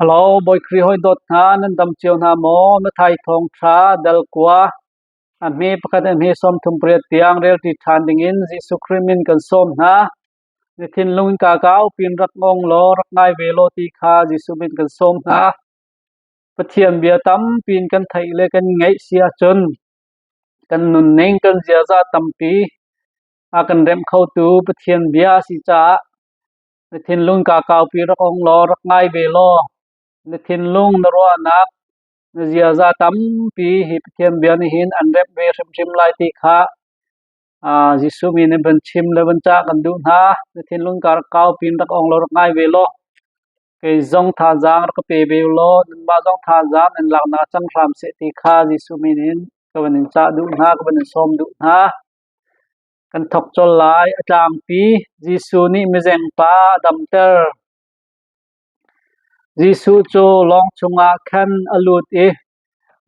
Hello, Bawi Khrih hawi dawt hna, nan dam cio hna maw? Na thai thawng ṭha dal kua a hme pakhat a hme 38 tiang relṭi ṭhan dingin Jesuh Khrih min kan sawm hna. Na thinlung in ka kau pin rak ngong law rak ngai ve law ti kha Jesuh min kan sawm hna. Pathian bia tampi in kan theih le kan ngaih si ahcun kan nunning kan ziaza tampi a kan remh khotu Pathian bia a si caah na thinlung ka kaupi rak ong law rak ngai ve law na thinlung na ruahnak na ziaza tampi hi Pathian bia nih hin an remh ve hrimhrim lai ti kha Jesuh min in van chim le van cah kan duh hna. Na thinlung ka rak kaupi in rak ong law rak ngai ve law kei zong thazaang rak ka pe ve law nanmah zong thazaang nan laknak cang hram seh ti kha Jesuh min in ka van in cah duh hna, ka van in sawm duh hna. Kan thawk colh lai. A tlangpi Jesuh nih mizengpa a damter. Jesuh cu lawng chungah khan a lut i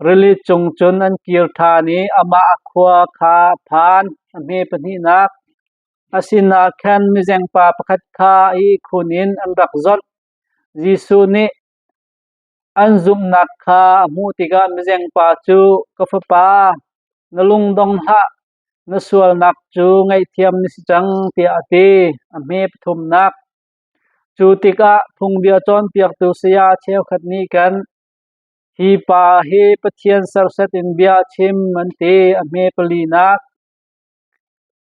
rili cung cun an kir ṭhan i amah a khua kha a phan. A hme pahnihnak a sinah khan mizengpa pakhat kha a ihkhun in an rak zawnh. Jesuh nih an zumhnak kha a hmuh tikah mizengpa cu, "Ka fapa, na lung dong hlah, na sualnak cu ngaihthiam na si cang," tiah a ti. A hme pathumnak. Cu tikah phungbia cawnpiaktu saya cheukhat nih khan, "Hi pa hi Pathian serhsat in bia a chim," an ti. A hme palinak.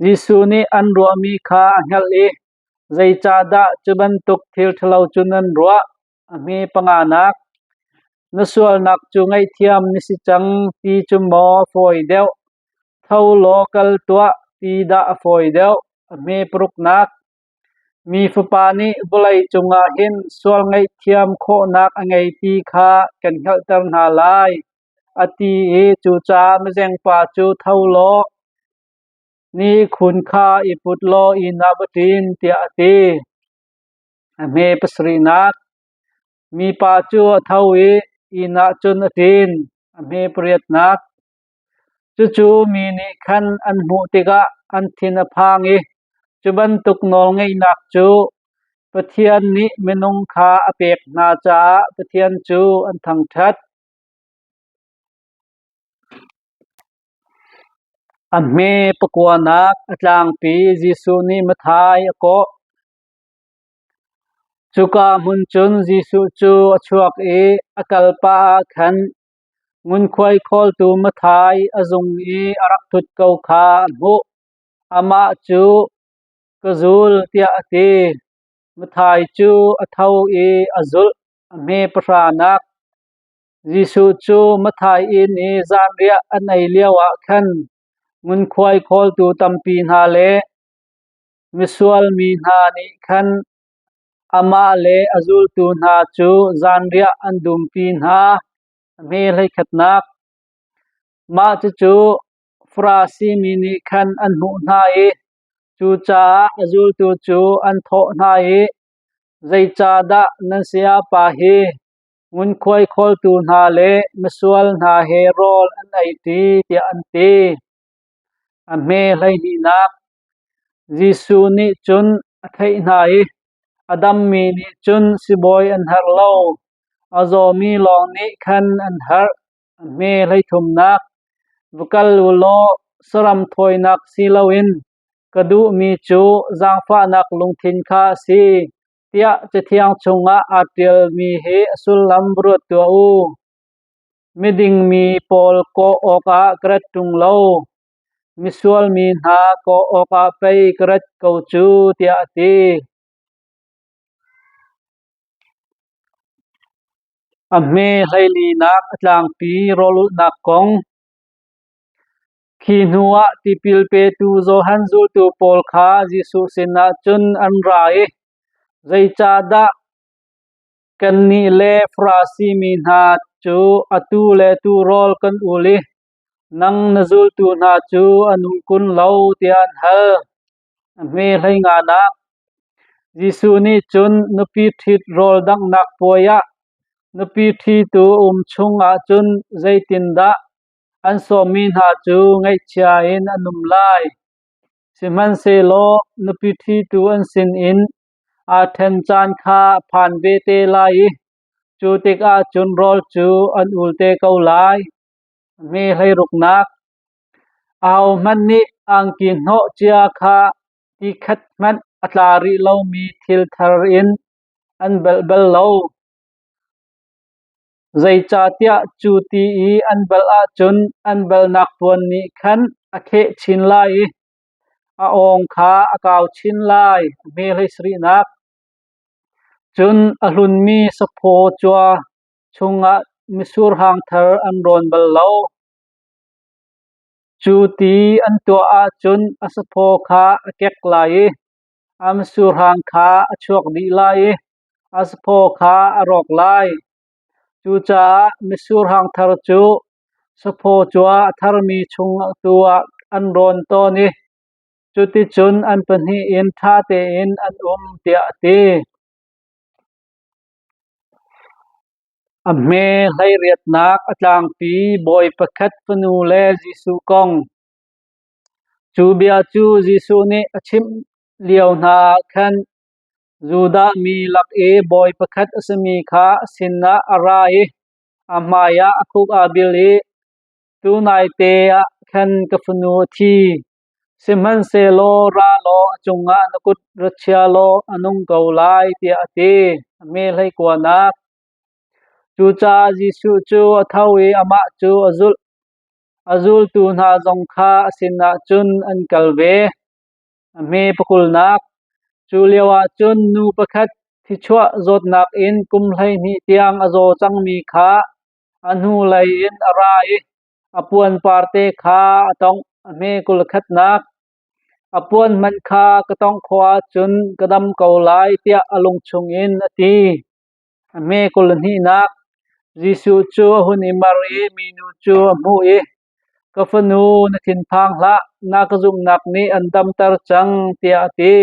Jesuh nih an ruahmi kha a hngalh i, "Zeicahdah cu bantuk thil ṭhalo cu nan ruah?" A hme panganak. Na sualnak cu ngaihthiam na si cang ti cu maw a fawi deuh, tho law kal tuah ti dah a fawi deuh? A hme paruknak. Mi Fapa nih vawlei cungah hin sual ngaihthiam khawhnak a ngei ti kha kan hngalhter hna lai, a ti i cucaah mizengpa cu tho law ni khun kha i put law inn ah va ṭin, tiah a ti. A hme pasarihnak. Mipa cu a tho i inn ah cun a ṭin. A hme pariatnak. Cucu mi nih khan an hmuh tikah an thin a phang i cu bantuk nawlngeihnak cu Pathian nih minung kha a pek hna caah Pathian cu an thangṭhat. A hme pakuanak a tlangpi Jesuh nih Matthai a kawh. Cuka hmun cun Jesuh cu a chuak i a kal pah ah khan Ngunkhuai khawltu Matthai a zung i a rak ṭhut ko kha a hmuh. Amah cu, “Ka zul,” tiah a ti. Matthai cu a tho i a zulh. A hme pahranak. Jesuh cu Matthai inn i zanriah an ei lioah khan ngunkhuai khawltu tampi hna le misual mi hna nih khan Amah le a zultu hna cu zanriah an dumpi hna. A hme hleikhatnak. Mah cucu Farasi mi nih khan an hmuh hna i cucaah a zultu cu an thawh hna i, “Zeicahdah nan sayapa hi ngunkhuai khawltu hna le misual hna he rawl an eiṭi?” tiah an ti. A hme hleihnihnak. Jesuh nih cun a theih hna i a dammi nih cun sibawi an herh lo, a zawmi lawng nih khan an herh. A hme hleithumnak. Va kal u law saram thawinak si loin ka duhmi cu zaangfahnak lungthin kha a si, tiah Cathiang chungah aa ṭialmi hi a sullam va ruat tuah u. Miding mi pawl kawh awkah ka rat ṭung lo. Misual mi hna kawh awkah pei ka rat ko cu, tiah a ti. A hme hleilinak a tlangpi rawlulhnak kong. Khi hnuah tipil petu Johan zultu pawl kha Jesuh sinah cun an ra i, “Zeicahdah kannih le Farasi mi hna cu atu le tu rawl kan ul i nang na zultu hna cu an um kun lo?” tiah an hal. A hme hleinganak. Jesuh nih cun nupi ṭhit rawl danghnak puai ah nupi ṭhitu a um chung ahcun zeitindah an sawmmi hna cu ngaihchia in an um lai. Sihmanhsehlaw nupi ṭhitu an sinin aa ṭhen caan kha a phan ve te lai i Cu tikah cun rawl cu an ul te ko lai. Hme hleiruknak. Ahohmanh nih angki hnawh cia kha ti khat hmanh a tla rih lomi thil thar in an belh bal lo. Zeicahtiah cu ti i an belh ahcun an belhnak puan nih khan a kheh chin lai i a awng kha a kau chin lai. Hme hleisarihnak. Cun a hlunmi saphaw cua chungah mitsur hang thar an rawn bal lo. Cu ti an tuah ahcun a saphaw kha a kek lai i a mitsur hang kha a chuak dih lai i a saphaw kha a rawk lai. Cucaah mitsur hang thar cu saphaw cua a tharmi chung tu ah an rawn tawn i cuticun an pahnih in ṭha tein an um, tiah a ti. A hme hleiriatnak a tlangpi bawi pakhat fanu le Jesuh kong. Cu bia cu Jesuh nih a chimh lio hna ah khan Judah mi lak i bawi pakhat a simi kha a sinah a ra i a hmaiah a khuk aa bil i, “Tunaite ah khan ka fanu a thi. Sihmanhsehlaw ra law a cungah na kut ra chia law a nung ko lai,” tiah a ti. A hme hleikuanak. Cucaah Jesuh cu a tho i amah cu a zulh. A zultu hna zong kha a sinah cun an kal ve. A hme pakulnak. Cu lioah cun nu pakhat thichuah zawtnak in kum 12 tiang a zaw cangmi kha a hnulei in a ra i a puan parte kha a tongh. A hme 21nak. A puan hmanh kha ka tongh khawh ahcun ka dam ko lai tiah a lung chungin a ti. A hme 22nak. Jesuh cu a hun i mer i minu cu a hmuh i, “Ka fanu, na thinphang hlah, na ka zumhnak nih an damter cang,” tiah a ti.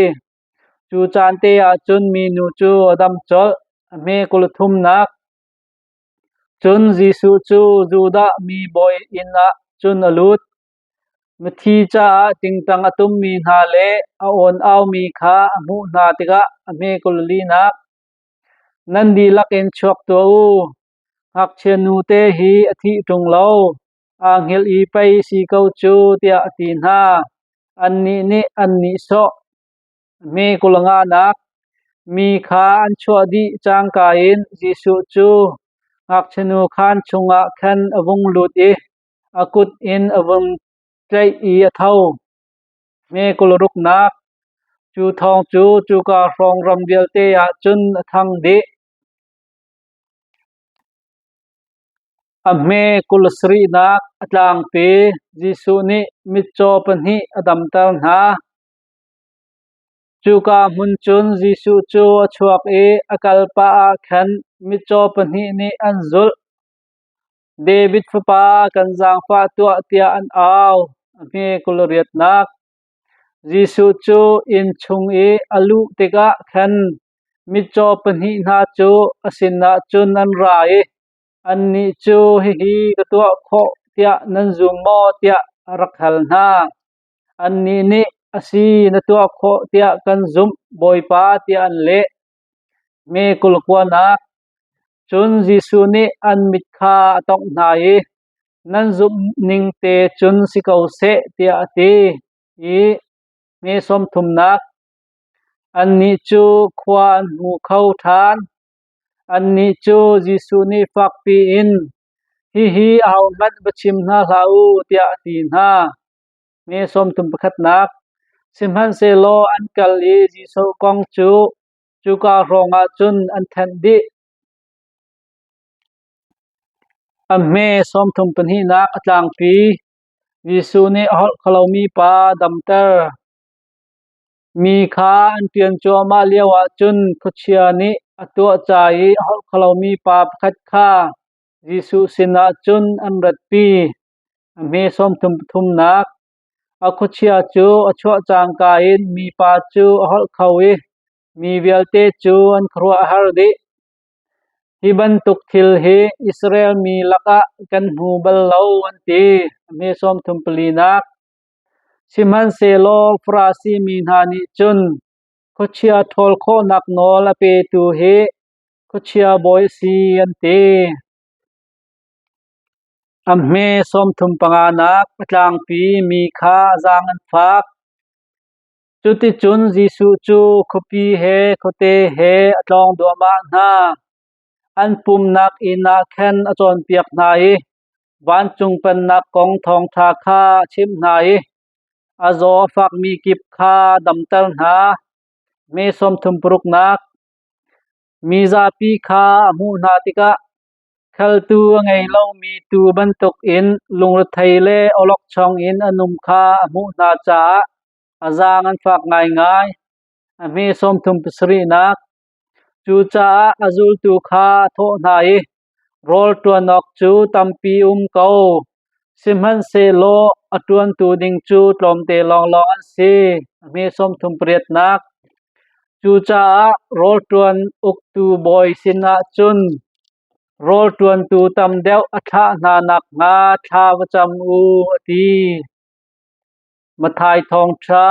Cu caan te ah cun minu cu a dam colh. A hme 33nak. Cun Jesuh cu Judah mi bawi inn ah cun a lut. Mithi caah tingtang a tummi hna le a awn aumi kha a hmuh hna tikah a hme 24nak. Nan dihlak in chuak tuah u. Ngakchia nute hi a thih ṭung lo, aa hngilh i pei si ko cu, tiah a ti hna. Annih nih an nihsawh. Hme 25nak. Mi kha an chuah dih cangka in Jesuh cu ngakchianu khaan chungah khan a vung lut i a kut in a vung tlaih i a tho. Hme 26nak. Cu thawng cu cuka hrawng ram vialte ah cun a thang dih. A hme 27nak a tlangpi. Jesuh nih mitcaw pahnih a damter hna. Cuka hmun cun Jesuh cu a chuak i a kal pah ah khan mitcaw pahnih nih an zulh. David fapa, kan zaangfah tuah, tiah an au. A hme 28nak. Jesuh cu inn chung i a luh tikah khan mitcaw pahnih hna cu a sinah cun an ra i annih cu, “Hihi ka tuah khawh tiah nan zum maw?” tiah a rak hal hna. Annih nih, “A si, na tuah khawh tiah kan zumh, Bawipa,” tiah an leh. Hme 29nak. Cun Jesuh nih an mit kha a tongh hna i, “Nan zumh ning te cun si ko seh,” tiah a ti i hme 30nak. Annih cu khua an hmu kho ṭhan. Annih cu Jesuh nih fakpi in, “Hihi ahohmanh va chim hna hlah u,” tiah a ti hna. Hme 31nak. Sihmanhsehlaw an kal i Jesuh kong cu cuka hrawngah cun an thenh dih. A hme 32nak a tlangpi. Jesuh nih a holh kho lomi pa damter. Mi kha an ṭian cuahmah lioah cun khuachia nih a tuah ca i a holh kho lomi pa pakhat kha Jesuh sinah cun an ratpi. A hme 33nak. A khuachia cu a chuah cangka in mipa cu a holh kho i mi vialte cu an khuaruah a har dih. Hi bantuk thil hi Israel mi lakah kan hmu bal lo, an ti. A hme 34nak. Sihmanhsehlaw Farasi mi hna nih cun khuachia ṭhawl khawhnak nawl a petu hi Khuachia bawi a si, an ti. A hme 35 nak a tlangpi mi kha zaang an fak. Cuticun Jesuh cu khuapi he khuate he a tlawng duahmah hna. An pumnak inn ah khan a cawnpiak hna i vancung pennak kong thawngṭha kha a chimh hna i a zaw a fakmi kip kha a damter hna. Hme 36 nak Mi zapi kha a hmuh hna tikah khaltu a ngei lomi tuu bantukin lungrethei le awlokchong in an um kha a hmuh hna caah a zaang an fak ngaingai. A hme 37 nak Cucaah a zultu kha a thawh hna i, Rawl ṭuan awk cu tampi um ko, sihmanhsehlaw a ṭuantu ding cu tlawmte lawnglawng an si. A hme 38 nak Cucaah rawl ṭuan uktu bawi sinah cun rawl ṭuantu tam deuh a thlah hna nakhnga thla va cam u, a ti. Matthai Thawngṭha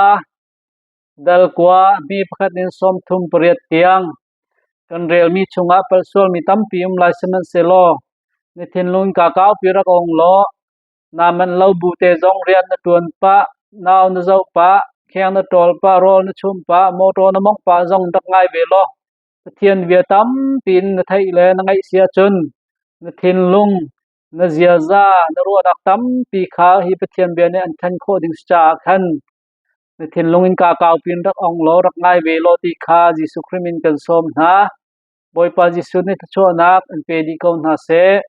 Dal 9 hme 1 in 38 tiang kan relmi chungah palhsualmi tampi um lai sihmanhsehlaw na thinlung ka kaupi rak ong law naa manh lo bu te zong rian na ṭuan pah, nau na zoh pah, kheng na ṭawl pah, rawl na chumh pah, mawṭaw na mawngh pah zong rak ngai ve law Pathian bia tampi in na theih le na ngaih si ahcun na thinlung, na ziaza, na ruahnak tampi kha hi Pathian bia nih an ṭhen khawh ding si caah khan na thinlung in kaa kaupi in rak ong law rak ngai ve law ti kha Jesuh Khrih min kan sawm hna. Bawipa Jesuh nih thluachuahnak an pe dih ko hna seh.